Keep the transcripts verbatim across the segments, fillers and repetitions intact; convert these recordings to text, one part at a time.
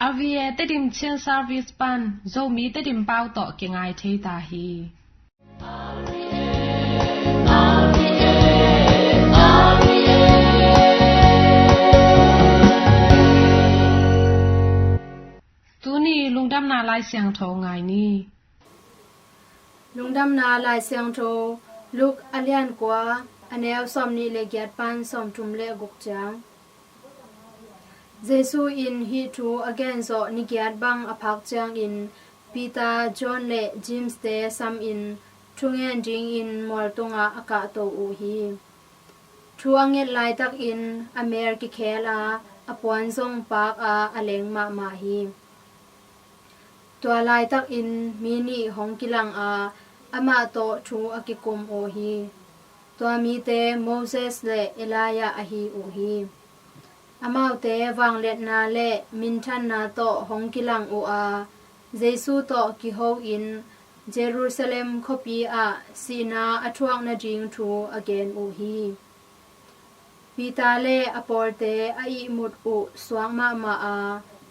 R V A Tedim Chin Service pan Zomi Tedim pau tawh kingai thei ta hi. Tuni lungdamna Lai Siangtho ngai ni. Lungdamna Lai Siangtho, Luke a lian kua, a neu sawmnih le giat pan sawmthum le guk ciang. Jesu in hih thu a gen zawh ni giat bang a phak ciangin Peter, John le James te samin thungen dingin mual tungah a kahto uh hi. Thu a nget laitakin a mel kikhel a, a puan zong paak a, a leng mahmah hi. Tua laitakin mi nih hong kilang a, amah tawh thu a kikum uh hi. Tua mite Moses le Elijah ahi uh hi. Amaute vangliatna le minthanna tawh hong kilang uh a, Jesu tawh kiho in Jerusalem khuapi ah sihna a thuak nading thu a gen uh hi. Peter le a pawlte a ihmut uh suak mahmah a,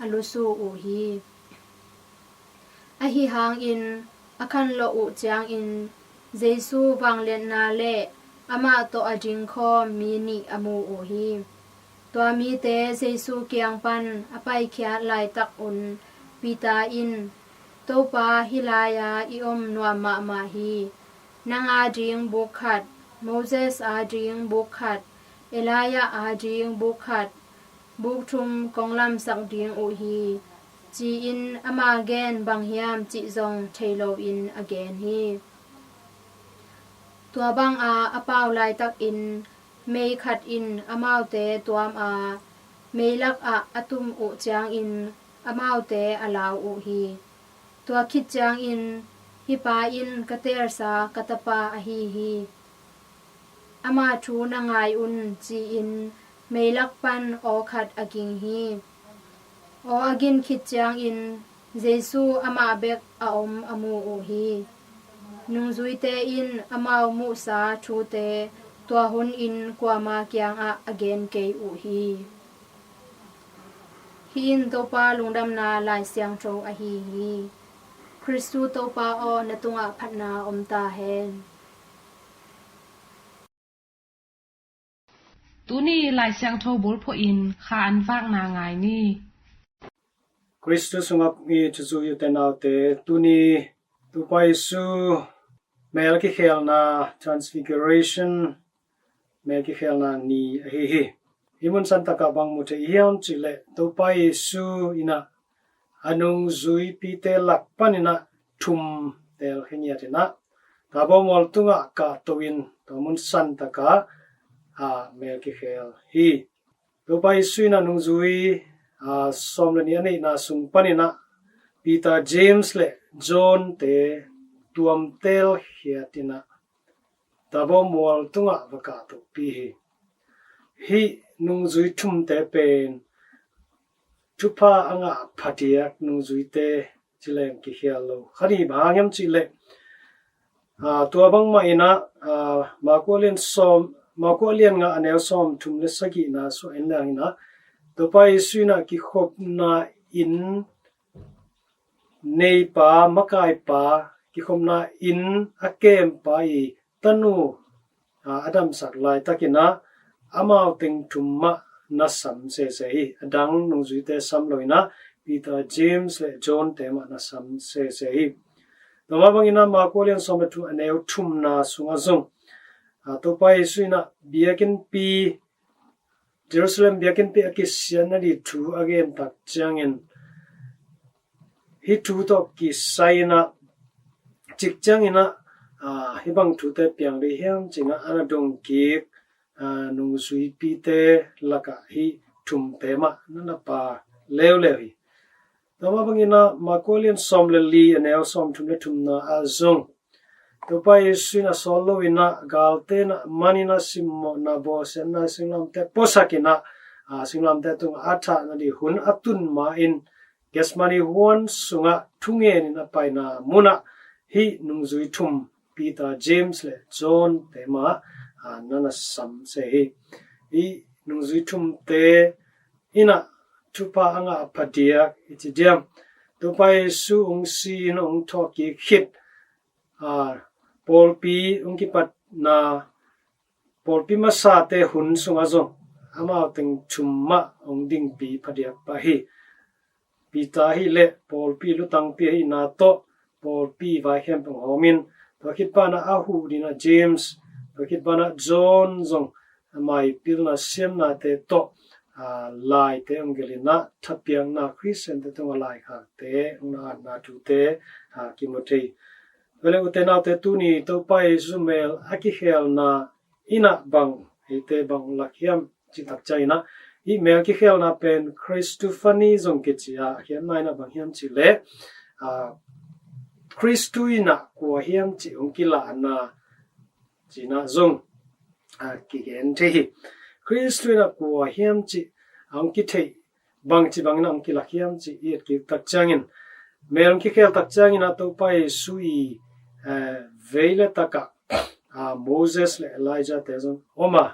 a lusu uh hi. Ahi hangin a khanlawh uh ciangin Jesu vangliatna le amah tawh a dingkhawm mi nih a mu uh hi. Tua mite Jesu kiang pan a paikhiat laitak un Peter in, "Topa, hih lai-a i om nuam mahmah hi. Nang ading buk khat, Moses ading buk khat, Elijah ading buk khat, buk thum kong lamsak ding uh hi," ci-in ama gen bang hiam cih zong thei loin a gen hi. Tua banga a pau laitakin mei khat in amaute tuam a, mei lakah a tum uh ciangin amaute a lau uh hi. Tua khit ciangin, "Hih pa in ka teelsa ka tapa ahi hi. Ama thu na ngai un," ci-in meilak pan aw khat a ging hi. Aw a gin khit ciangin Jesu amah bek a om a mu uh hi. Nungzuite in amau muhsa thute tua hunin kuama kiangah a gen kei uh hi. Hih in Topa lungdamna Lai Siangtho ahi hi. Kristu Topa aw, na tungah phatna om ta hen. Tuni Lai Siangtho bulphuh in kha an vakna ngai ni. Kristu sungah mi thuzu ute naute, tuni Topa Jesu mel kikhelna, Transfiguration, mel kikhelna ni ahi hi. Hih mun santakah bang mu thei hiam cihleh, Topa Jesu inah a nungzuipite lak paninah thum telkhiat inah tabaw mual tungah kahto in tua mun santakah a mel kikhel hi. Topa Jesu inah nungzui a sawm le nih a neihna sung paninah Peter, James le John te tuam telkhiat inah tabaw mual tungah va kahtopi hi. Hih nungzui thumte pen thupha a ngah phadiak nungzuite cileng kikhial lo. Kha ni bang hang hiam cihleh, aa, tua bangmah inah, aa, Marku a lian sawm, Marku a lian nga a neu sawm thum le sagihna suah en leng inah Topa Jesu inah kikhopna inn neipa, makaipa, kikhopna inn a kempa i tanu, aa, a damsak laitakinah amau teng thum mah na sam sese hi. A dang nungzuite sam lo inah Peter, James le John te mah na sam sese hi. Tua mah banginah Marku a lian sawm le thum a neu thumna sungah zong, aa, Topa Jesu inah biakinnpi, Jerusalem biakinnpi a kisiatna ding thu a gen tak ciangin, hih thu tawh kisai inah, cik cianginah, aa, hih bang thute piang ding hiam cinah a na dong kik, aa, nungzuipite lakah hih thumte mah na na pha leuleu hi. Tua mah banginah Marku a lian sawm le li a neu sawm thum le thumna ah zong Topa Jesu in a sawt loinah galte inah man inah simmawhna bawlsiatna singlamteh puasak inah, aa, singlamteh tungah a thahna ding hun a tun ma-in Gethsemane huan sungah thungen in a paina munah hih nungzui thum Peter, James le John te mah, aa, na na sam se hi. Hih nungzui thumte inah thupha a ngah phadiak i ci diam? Topa Jesu hong si in hong thawhkik khit, a, pawlpi hong kipatna, pawlpi masate hun sungah zong amau teng thum mah hong dingpi phadiak pah hi. Peter ahih leh pawlpi lutangpi ahihna tawh pawlpi vai khempeuh hong hawm in, tua khit banah a huh dingin ah James, tua khit banah John zong ama ii pilna siamnate tawh, a, laite hong gelh in ah thapiakna, Khristiante tungah laikhakte hong na atna thute, a, kimu thei. Tua leh ute naute, tuni Topa Jesu mel a kikhelna in ah bang, eite bang lak hiam cih tak ciangin ah, hih mel kikhelna pen Christophany zong kici a, a khiatna in ah bang hiam cih leh, a, Khristu in ah kua hiam cih hong kilahna cih in ah zong, a, kigen thei hi. Khristu in ah kua hiam cih hong kitheih, bangci bangin ah hong kilak hiam cih i et kik tak ciangin, mel hong kikhel tak ciangin ah Topa Jesu ii, eh, vei le takah, a, Moses le Elijah-te zong om a,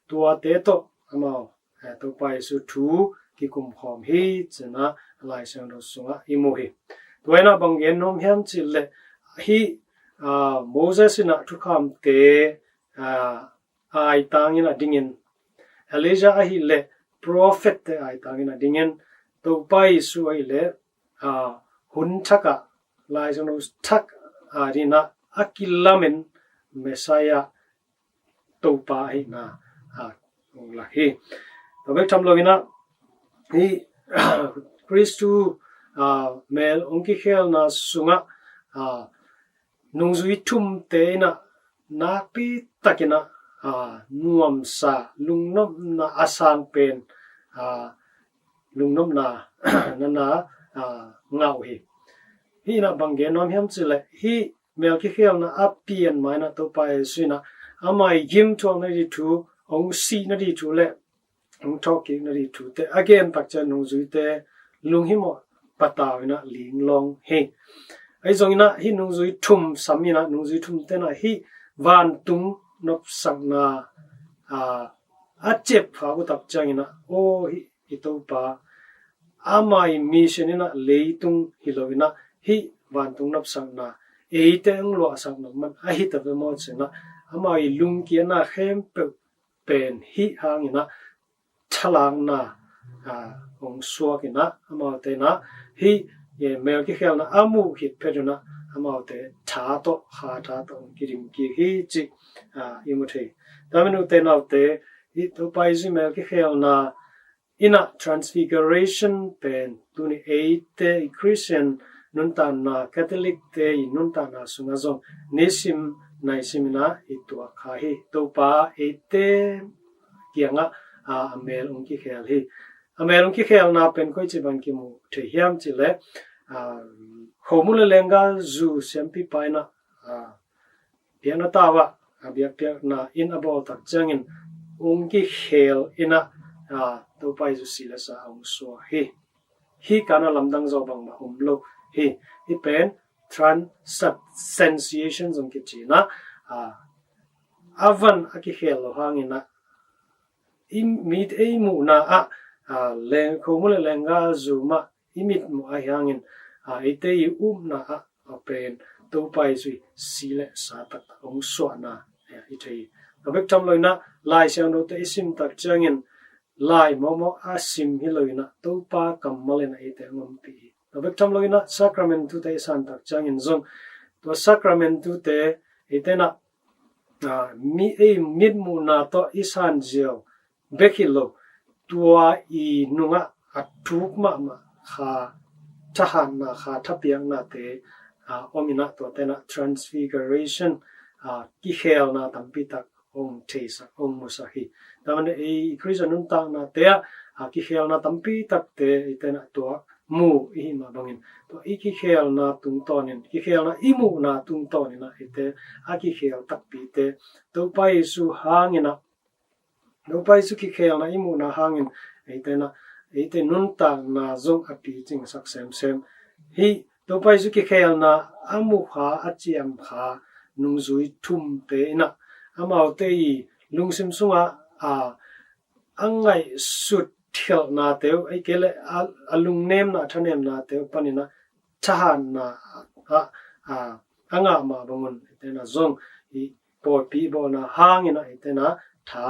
tuate tawh amau, eh, Topa Jesu thu kikum khawm hi ci-in ah Lai Siangtho sungah i mu hi. Tua in ah bang gen nuam hiam cih leh, hih, a, Moses in ah thukhamte, a, aitang in ah dingin, Elijah ahih leh prophet-te aitang in ah dingin, Topa Jesu ahih leh, a, hun thak ah, Lai Siangtho thak ah dingin ah a kilamen Messiah, Topa ahihna, a, hong lak hi. Tua bek tham loin ah, hih Khristu, a, mel hong kikhelna sungah, a, nungzui thumte in ah nakpi takin ah, a, nuamsa, lungnopna a sang pen, a, lungnopna na na, a, ngah uh hi. Hih in ah bang gen nuam hiam cih leh, hih mel kikhelna a pian ma in ah Topa Jesu in ah ama ii gimthuakna ding thu, hong sihna ding thu le hong thawhkikna ding thute a gen tak ciang nungzuite lunghimawh patau in ah linglawng hi. Ahi zongin ah hih nungzui thum sam in ah, nungzui thumte in ah hih vantung nopsakna, a, a ciapkhak uh tak ciangin ah, aw, hih i Topa, ama ii mission in ah leitung hi loin ah hih vantung nopsakna eite hong luahsak nop man ahi ta ve maw ci-in ah, ama ii lungkiatna khempeuh pen hih hangin ah thalakna, a, hong suak in ah, amaute in ah hih, e, mel kikhelna a muh khit phet un ah amaute tha tawh, kha tha tawh hong kidim kik hi cih, a, i mu thei. Tua manin ute naute, hih Topa Jesu mel kikhelna in ah Transfiguration pen tuni eite i Khristian nuntakna, Catholic-te i nuntakna sungah zong nisim naisim in ah i tuak kha hi. Topa eite kiangah, a, a mel hong kikhel hi. A mel hong kikhelna pen koici bang kimu thei hiam cih leh, a, Khomun le Leenggah Zu siampipa in ah, a, biakna tau ah, a, biakpiakna inn a bawl tak ciangin hong kikhel in ah, a, Topa Jesu si le sa hong suak hi. Hih kan ah lamdang zaw bangmah om lo hi. Hih pen transubstantiation zong kici in ah, a, a van a kikhel loh hangin ah, i mit, ei muhna ah, a, leng, Khomun le Leenggah Zu mah i mitmuh ahi hangin, a, eite i upna ah, a, pen Topa Jesu ii si le sa taktak hong suahna, a, i thei hi. A bek tham loin ah Lai Siangthote i sim tak ciangin, lai mawkmawk a sim hi loin ah Topa kammal in ah eite hong ompih hi. A bek tham loin ah sacrament-ute i san tak ciangin zong, tua sacrament-ute eite in ah, a, mi, ei mitmuhna tawh i san ziau bek hi lo, tua i nungah a thuk mahmah kha thahatna, kha thapiaknate, a, om in ah tuate in ah Transfiguration, a, kikhelna tampi tak hong theisak, hong musak hi. Tua manin ei Khristian nuntaknate ah, a, kikhelna tampi takte eite in ah tuak mu i hih mah bangin, tua i kikhelna tungtawnin, kikhelna i muhna tungtawnin ah eite a kikhel takpite Topa Jesu hangin ah, Topa Jesu kikhelna i muhna hangin eite in ah, eite nuntakna zong a picingsak semsem. Hih Topa Jesu kikhelna a mukha, a ciamkha nungzui thumte in ah, amaute i lungsim sungah, a, a ngaihsut khialhnate uh, ei kei le a, a lungnemna, a thanemnate uh panin ah thahatna ah, a, a ngah mah bangun, eite na zong i pawlpi bawlna hangin ah eite na tha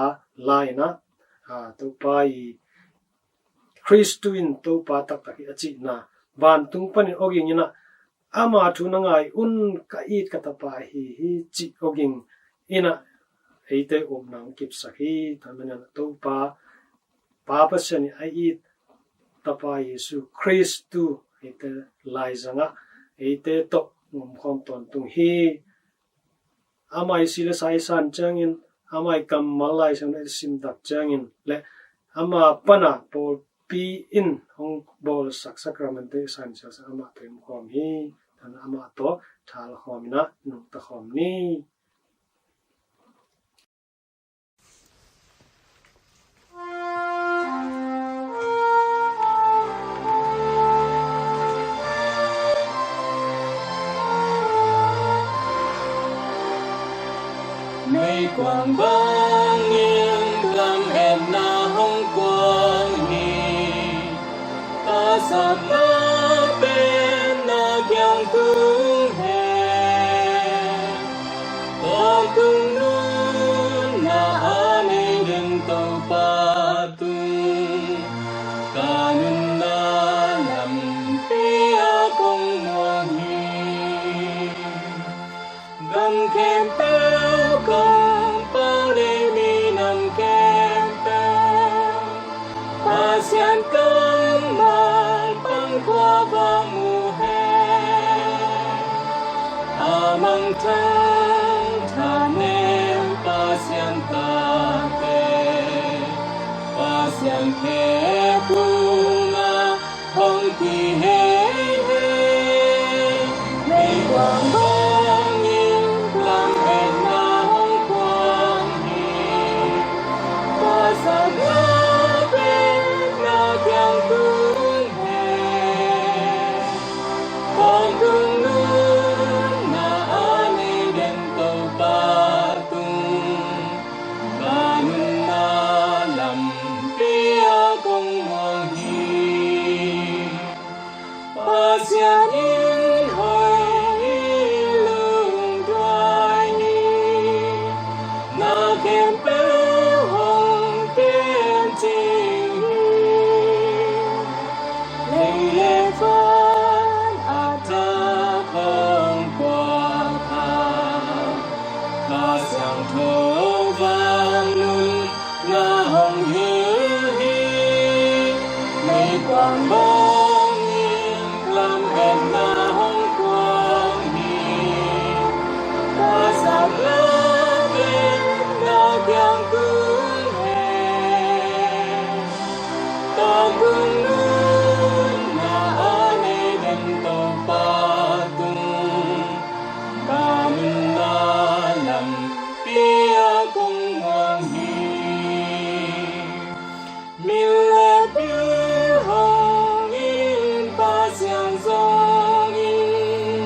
la-in ah, a, Topa i Khristu in Topa taktak hi a cihna vantung panin awging in ah ama thu na ngai un, ka it ka tapa ahi hi cih awging in ah eite upna hong kipsak hi. Tua manin ah Topa, Pa Pasian in a it Tapa Jesu Khristu eite laizangah eite tawh ngomkhawm tawntung hi. Ama i si le sa i san ciangin, ama i kammal Lai Siangtho i simtak ciangin le ama pana pawlpi in hong bawlsak sakrament i san ciangin ama tawh i omkhawm hi. Tua manin ama tawh thalkhawm in ah nungta khawm ni. Meikuang bangin lam etna hong kuang hi. Ka sapna pen na kiang tung hen. Tawntung nunna a nei den Topa tung, ka nunna lampi a kong muang hi. Gam khempeuh kong pau le minam khempeuh, Pasian kammal pan khua va mu hen. A mangthang thanem Pasian tate, Pasian khe kung a hong ki hei hei. Meikuang bangin lam etna hong kuang hi. Ka sapna pen na kiang tung hen. Tawntung nunna a nei den Topa tung, ka nunna lampi a kong muang hi. Pasian in hoi hi, lungduai hi. Na khempeuh hong kem cing hi. Lei le van a thak hong puak a, Kha Siangtho vangnun na hong hilh hi. Meikuang bangin lam etna hong kuang hi. Ka sapna pen na kiang tung hen. Tawntung nunna a nei den Topa tung, ka nunna lampi a kong muang hi. Min le bil hong in, Pasian zong in,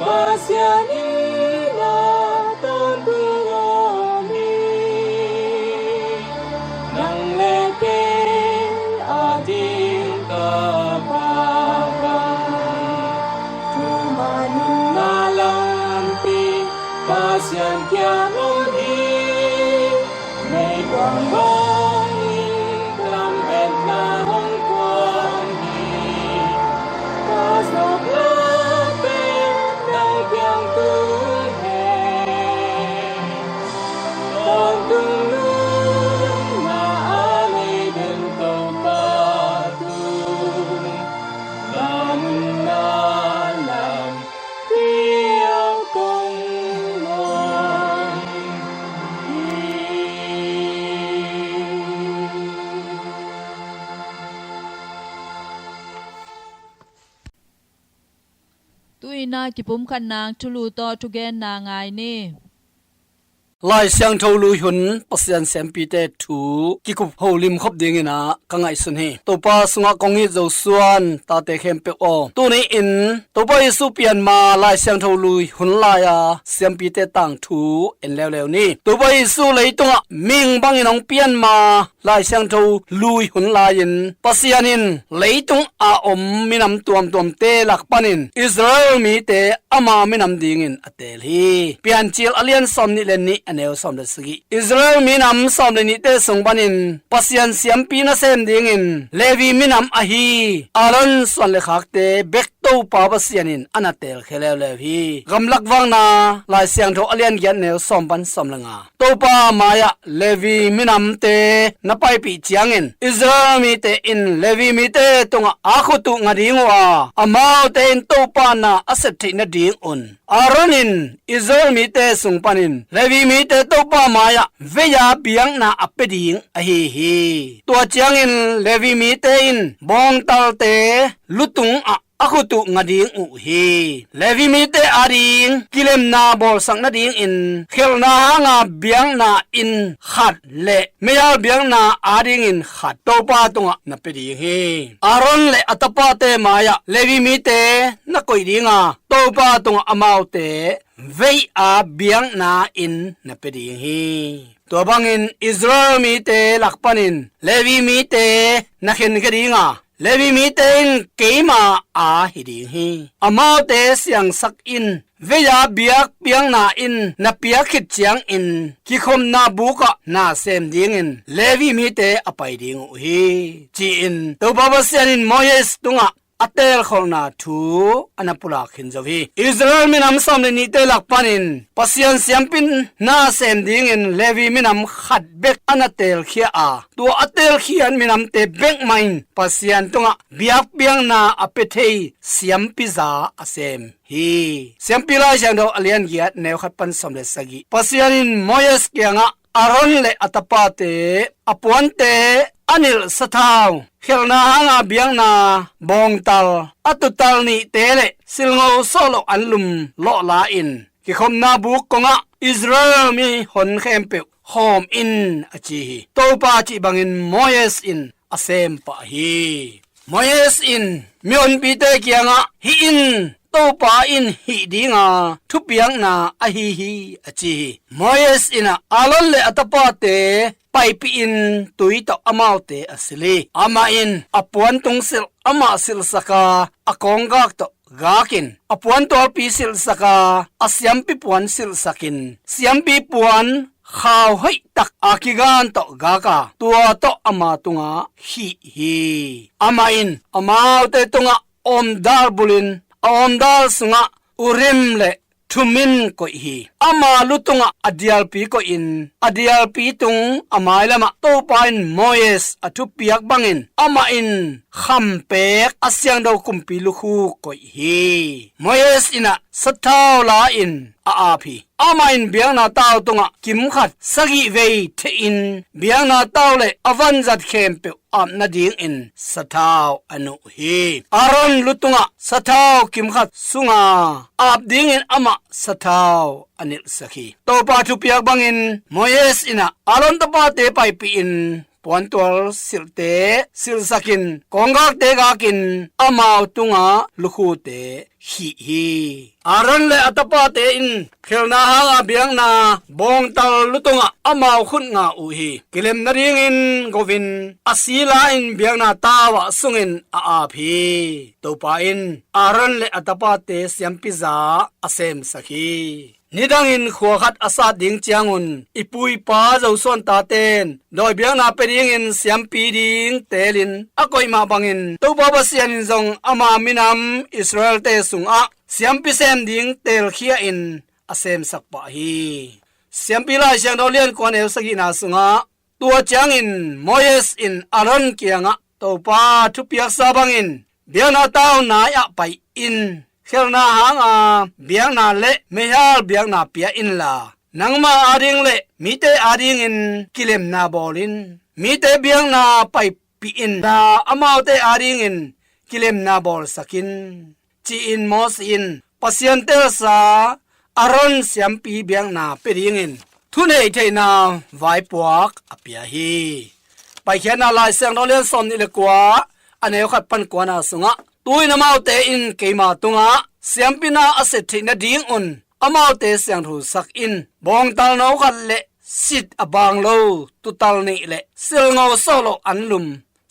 Pasian in na tawntung om hi. Nang le kei a ding ka Pa bang, thuman nunna lampi Pasian kiang om hi. Meikuang bangin lam etna hong kuang hi. Ka sapna pen na kiang tung hen. Tawntung nunna a nei den Topa tung, ka nunna lampi a kong muang hi. Tu-in ah kipumkhatna thulu tawh thugenna ngai ni. Lai Siangtho Lui Hun Pasian siampite thu kikup holim khop dingin ah ka ngaihsun hi. Topa sungah kong it Zo Suan tate khempeuh aw, tuni-in Topa Jesu pian ma Lai Siangtho Lui Hun lai-a siampite tangthu en leuleu ni. Topa Jesu leitungah mihing bangin hong pian ma Lai Siangtho lui hun lai-in Pasian in leitung a om minam tuamtuamte lak panin Israel mite ama minam dingin a teel hi. Piancil a lian sawm nih le nih a neu sawm le sagih. Israel minam sawm le nihte sung panin Pasian siampi nasem dingin Levi minam ahi Aaron suan le khakte bek Topa Pasian in a na teelkhia leuleu hi. Gamlak vakna Lai Siangtho a lian giat neu sawm pan sawm le nga. Topa mai-ah Levi minamte na paipih ciangin Israel mite in Levi mite tungah a khut uh nga ding uh a, amaute in Topa na a sep theih nadingun Aaron in Israel mite sung panin Levi mite Topa mai-ah vei-a biakna a pia ding ahi hi. Tua ciangin Levi mite in bawngtalte lutung ah a khut uh nga ding uh hi. Levi mite ading kilemna bawlsak nadingin khelhna hanga biakna inn khat le meial biakna adingin khat Topa tungah na pia ding hi. Aaron le a tapate mai-ah Levi mite na koih dinga Topa tungah amaute vei-a biakna inn na pia ding hi. Tua bangin Israel mite lak panin Levi mite na khenkhia dinga Levi mite in keima a hi ding hi. Amaute siangsak in vei-a biak biakna inn na piak khit ciangin kikhopna bukah na sem dingin Levi mite a pai ding uh hi, ci-in Topa Pasian in Moses tungah a teelkholhna thu a na pulak khin zo hi. Israel minam sawm le nihte lak panin Pasian siampi na sem dingin Levi minam khat bek a na teelkhia a, tua a teelkhiat minamte bek mah in Pasian tungah biakpiakna a pia thei siampiza a sem hi. Siampi Lai Siangtho a lian giat neu khat pan sawm le sagih. Pasian in Moses kiangah Aaron le a tapate a puante a nilh sathau, khelhna hanga biakna bawngtal, a tutal nihte le silngo sawh loh anlum lawhla-in kikhopna buk kongah Israel mihon khempeuh khawm in a ci hi. Topa cih bangin Moses in a sem pah hi. Moses in mihonpite kiangah hih in Topa in hih dinga thupiakna ahi hi a ci hi. Moses in ah Aaron le a tapate paipih in tui tawh amaute a silh hi. Amah in a puantung silh amah silhsaka a kawnggak tawh gakin a puantualpi silhsaka a siampi puan silhsakin siampi puan khau hoihtak a kigan tawh gaka tua tawh ama tungah khih hi. Amah in amaute tungah awmdal bulhin a awmdal sungah Urim le Thummim koih hi. Ama lu tungah a dialpi koihin a dialpi tung a mailamah Topa in Moses a thupiak bangin amah in khampeek a siangtho kumpi lukhu koih hi. Moses in ah sathau la-in a ap hi. Amah in biakna tau tungah kimkhat sagih vei thehin biakna tau le a vanzat khempeuh ap nadingin sathau a nuh hi. Aaron lu tungah sathau kimkhat sunga ap dingin amah sathau a nilhsak hi. Topa thupiak bangin Moses in ah Aaron tapate paipih in puantual silhte silhsakin kawnggakte gakin amau tungah lukhute khih hi. Aaron le a tapate in khelhna hanga biakna bawngtal lu tungah amau khut nga uh hi. Kilem nadingin govin a sila in biakna tau ah sungin a ap hi. Topa in Aaron le a tapate siampiza a semsak hi. Nidangin khua khat a sat ding ciangun i pu i pa Zosuan taten dawi biakna pia dingin siampi ding teelin a koih mah bangin Topa Pasian in zong ama minam Israelte sungah siampi sem ding teelkhia in a semsak pah hi. Siampi Lai Siangtho lian kua neu sagihna sungah, tua ciangin Moses in Aaron kiangah Topa thupiaksa bangin biakna tau nai ah pai in khelhna hanga biakna le meihal biakna pia inla, nangma ading le mite adingin kilemna bawl in. Mite biakna paipih inla, amaute adingin kilemna bawlsak in, ci-in Moses in Pasian telsa Aaron siampi biakna pia dingin thuneih theihna vaipuak a pia hi. Paikhiatna Lai Siangtho lian sawm nih le kua, a neu khat pan kuana sungah, tu-in amaute in keima tungah siampi na a sep theih nadingun amaute siangthosak in, bawngtal no khat le sit a baang lo tutal nih le silngo sawh loh anlum,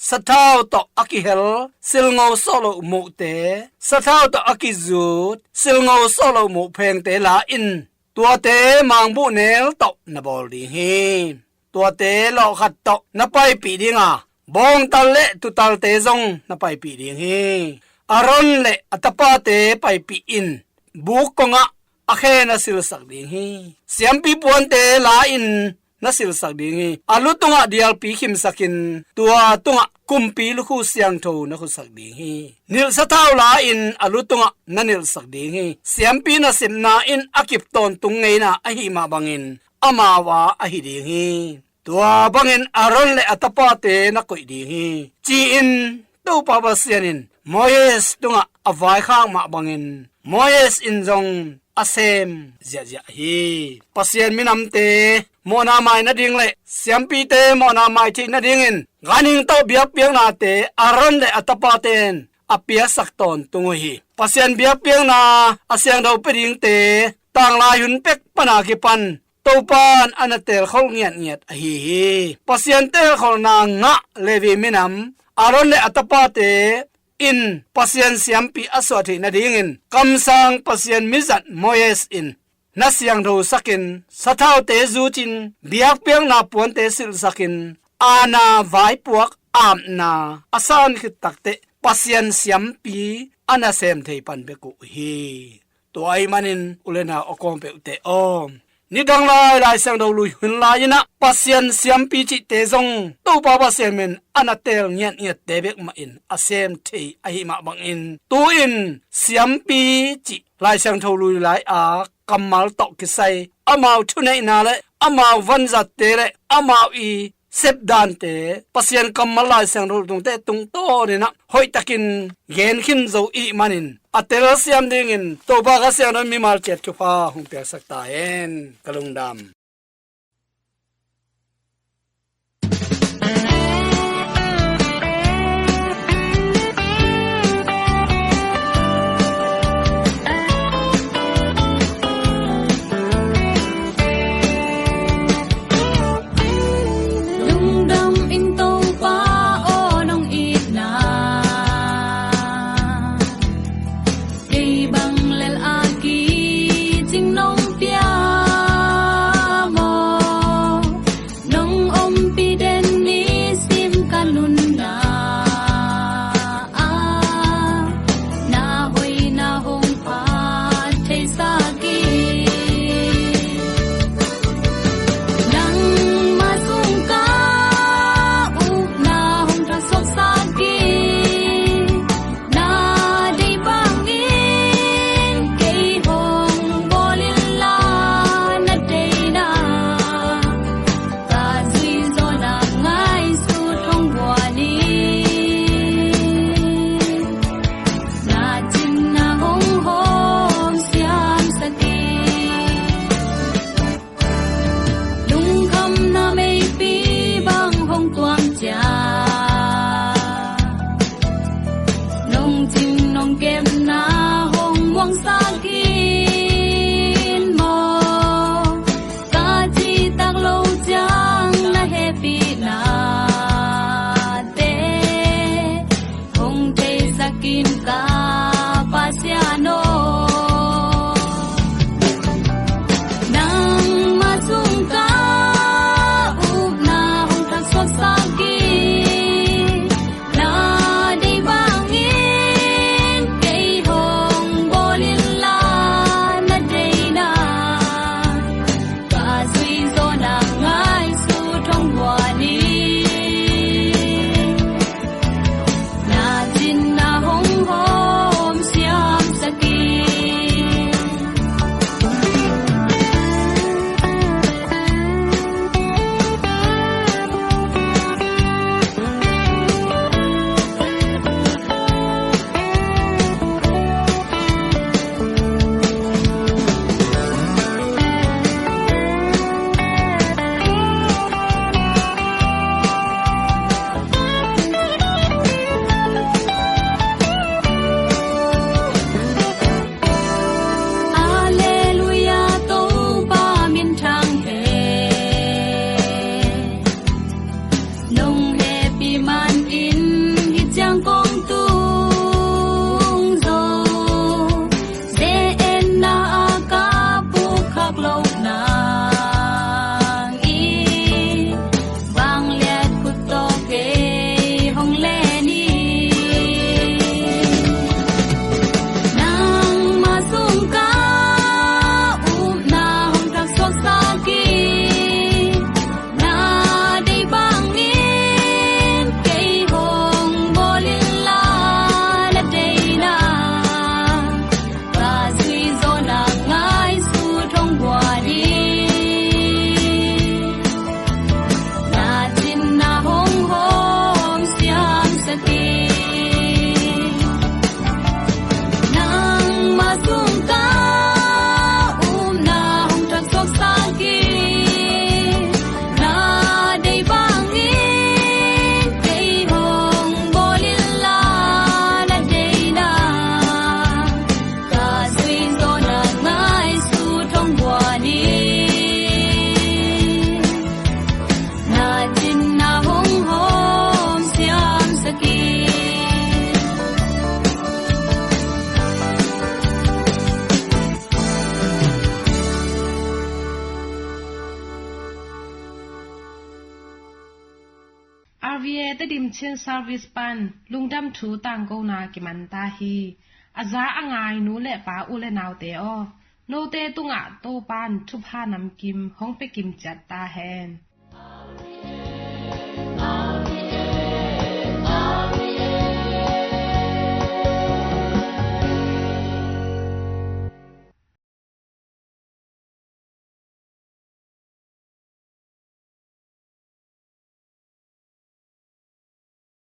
sathau tawh a kihel silngo sawh loh muhte, sathau tawh a kizut silngo sawh loh muh phengte la in, tuate mangbuh nel tawh na bawl ding hi. Tuate lawhkhat tawh na paipih ding a, bawngtal le tutalte zong na paipih ding hi. Aaron le a tapate paipih in buk kongah a khe na silsak ding hi. Siampi puante la in na silsak ding hi. A lu tungah dialpi khimsakin tua tungah kumpi lukhu siangtho na khusak ding hi. Nilh sathau la in a lu tungah na nilhsak ding hi. Siampi nasepna in a kip tawntung ngeina ahi mah bangin amau a ahi ding hi. Tua bangin Aaron le a tapate na koih ding hi, ci-in Topa Pasian in Moses tungah a vaikhak mah bangin Moses in zong a sem ziahziah hi. Pasian minamte mawhna mai nading le siampite mawhna mai theih nadingin ganhing tawh biakpiaknate Aaron le a tapate in a piasak tawntung uh hi. Pasian biakpiakna a siangtho pia dingte tanglai hun pek pana kipan Topa in a na teelkholh ngiatngiat ahi hi. Pasian teelkholhna ngah Levi minam Aaron le a tapate in Pasian siampi a suah theih nadingin kamsang Pasian mizat Moses in na siangthosakin sathaute zutin biakpiakna puante silhsakin aana vaipuak apna a san khit takteh Pasian siampi a na sem thei pan bek uh hi. Tua ahih manin u le nau a kawm peuhte aw, nidang lai Lai Siangtho lui hun lai-in ah Pasian siampi cihte zong Topa Pasian min a na teel ngiatngiatte bek mahin a sem thei ahih mah bangin tu-in siampi cih Lai Siangtho lui lai-a kammal tawh kisai amau thuneihna le amau vanzatte le amau i sepdante Pasian kammal Lai Siangtho tungte tungtawnin ah hoihtakin gen khin zo ihih manin a telsiam dingin Topa Kha Siangtho in mimal ciat thupha hong piaksak ta hen. Ka lungdam. Lungdam ing Topa aw, nong itna kei bang lel a kicing nong pia. Tedim Chin Service pan lungdam thu tangkona kiman ta hi. A za a ngai nu le pa, u le naute aw, note tungah Topan thupha namkim hong pia kim ciat ta hen.